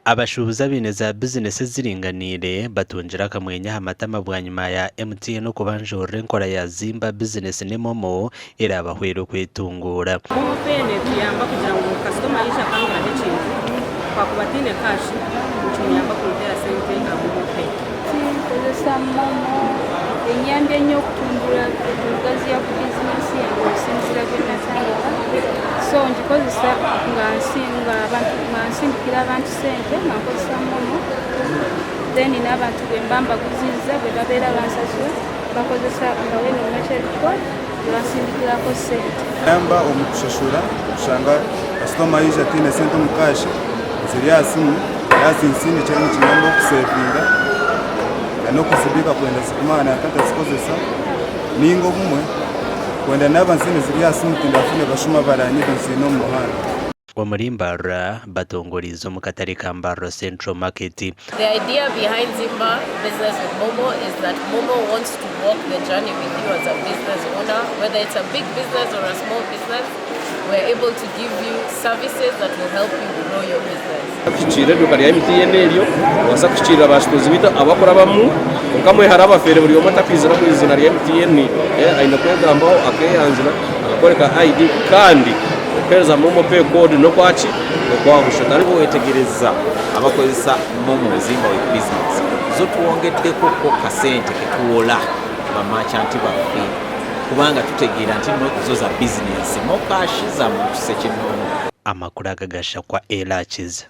Abashuubuzi abaine za bizinesi eziringaniire batungire akamwenyo aha matama bwanyima ya MTN okubanjurira enkora ya Zimba Bizinesi ne MoMo eraabahwere okwetunguura. MoMo Pay netuyamba kugira ngu kasitoma yaija akanguraho ekintu kwakuba ataine cash nikimuyamba kumuteera sente aha MoMo Pay. Nkozesa MoMo enyambye nnyo okutumbula okugaziya ku bizinesi yange okusinziira gye natandika so ngikozesa nga nga nsindikira abantu sente nga nkozesa MoMo, then n'abantu bwe mba mbaguzizza bwe babeera bansasula bakozesa nga weno merchant code nebansindikirako sente. Yamba omu kushashura kushanga kasitoma yaija ataine sente omu cash ziri aha simu yazinsindikira nikinyamba okusevinga n'okuzibiika kwenda zigume aha nanka ntazikozesa ninga obumwe kwenda naaba nziine ziri aha simu tindafune bashuma baranyiba nziine omu muhanda. Omuri Mbarara batongoriize omu katare ka Mbarara Central Market. The idea behind Zimba Business with Momo is that Momo wants to walk the journey with you as a business owner, whether it's a big business or a small business, we're able to give you services that will help you grow your business. Kuhikiirira eduuka rya MTN eryo nobaasa kuhikiirira baashuubuzi baitu abakurabamu kwonka mwehare abafeere buri omwe atakwizira omu iziina rya MTN aine kwegambaho akeeyanjura akakworeka ID kandi okuheereza momo pay code n'okwaki n'okwabusha. Wetegereza abakozesa MoMo Zimba with Business zo twongeddeko ko kasente ketuwola bamerchant baffe kubanga tutegeera nti no zo za bizinensi MoKash za muntu ssekinnoomu. Amakuru aga gashakwa Ella Kiza.